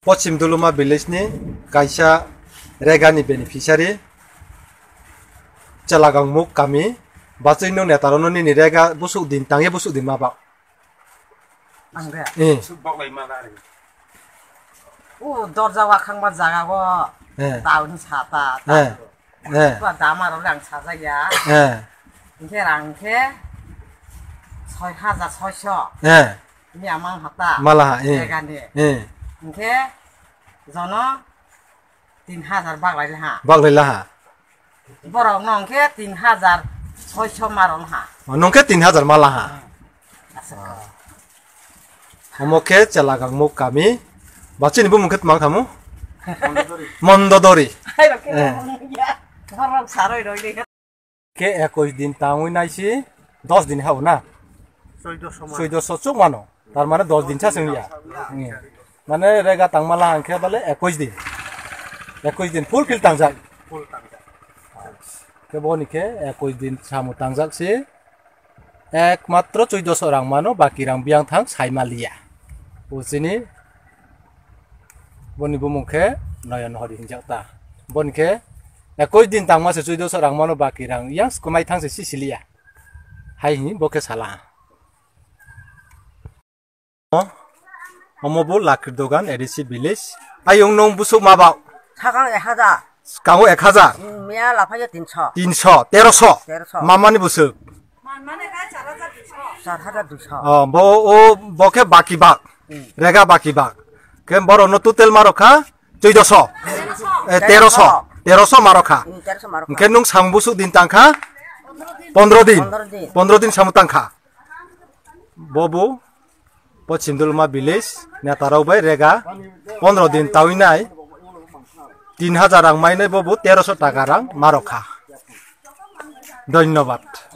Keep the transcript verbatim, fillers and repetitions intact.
Pochim Duluma village ni kaisa rega ni beneficiary Chelagangmuk kami bachwi no neta rok no nini rega busuk din tangye busuk din ma bak. Ang de. Eh. Busuk bak lai ma da re. O dorja wakhang ma jaga go. Eh. Taun sata. Eh. Eh. Ba dama rok rang sajak ya. Eh. Hingke rang khe soi hajar soiso. Eh. Ni amang hata. Mala ha, eh. Rega ni. Eh. Hingke jono tin hajar bak lai ha. Bak lai ha. Borok no hingke tin hajar soiso ma rong ha. Oh, nong khe tin hajar mala ha. Aswk. Omo khe Chelagangmuk kami. Bachini bumung khe tmang khamu? Mondodori. Hai rok khe Eh. Ya. Borok saroi roi de. Khe ekush din tangwi naisi dos din hao na? Choidoso ma. Choidoso chuk mano. Tar mane dos din sa sengya. Hmm. Mane rega tangmala hangkhe bale ekush din. Ekush din full fill tangjak. Full tangjak. Khe boni khe ekush din samu tangjak si. Ekmatro choidoso rang mano, baki rang biyang thang sai maliya. Uchini boni bumung khe Noyon Hori hinjak ta. Boni khe ekush din tangma se choidoso rang mano, baki rang yang skumai thang se sisiliya. Hai hi bo khe sala. Omo bo Lakir Dogan, A D C village. Ayung nung busuk ma bak? Sakang ek hajar. Kango ek hajar. Miya laphayo tinso. Tinso, teroso. Teroso. Mamani busuk. Char hajar duiso. Oh, bo, o, bo khe baki bak. Hmm. Rega baki bak. Khe boro no total ma rokha choidoso. Eh, teroso. Teroso ma rokha. Hmm, teroso ma rokha. Hingkhe nung samung busuk din tangkha pondro din. Pondro din. Pondro din samung tangkha. Bobo Pochim Dulma village netarok bai rega pondro din tawi nai tin hajar rang mai nai bobo teroso taka rang ma rokha. Dhonyobad.